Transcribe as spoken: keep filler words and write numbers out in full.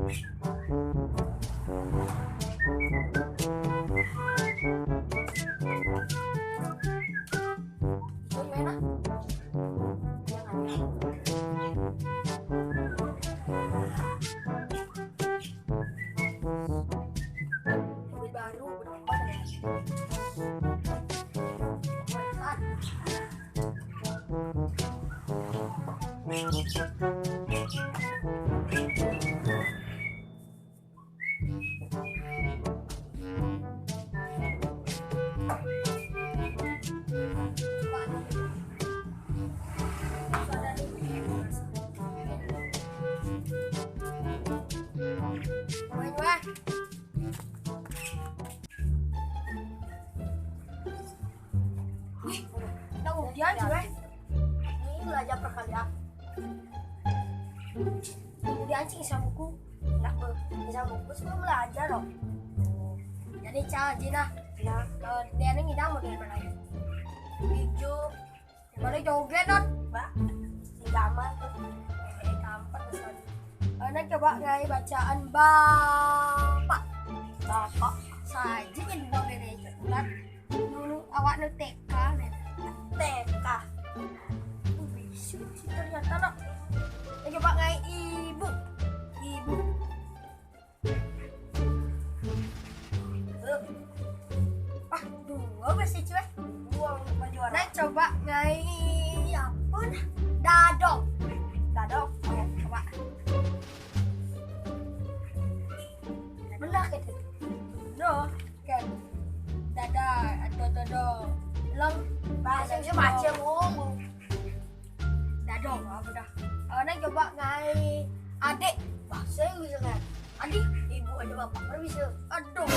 Itu gimana? Jangan. Mobil baru, berapa ya? Ih, udah ujian sih, weh. Ini belajar perkalian. Kemudian sih sama buku, nggak ber-, sama buku sebelum belajar loh. Jadi cara Cina, nah, kalau dia ini ngidang mau dari mana ya? Hijau, baru joget dong, Mbak. Di kamar tuh, eh, kamar terus. Karena coba ngai bacaan bapak, bapak saja yang dua beda itu. Dulu awak nu T K, nih. T K. Tuh, bisa sih ternyata, nak. Ya, coba ngai ibu. Ibu. Eh. Ah, dua bahasa Cina. Dua baju warna. Nah, coba ngai apa, nah? Dadong. Dadong. Oh, coba. Benar gitu. No, kan. Dada atau dodo. Long. Bahasa Inggris macam ngomong. Dadong, apa dah? Awak nai coba ngai adik. Bahasa Inggris kan. Adik, ibu ada bapak, baru bisa. Aduh.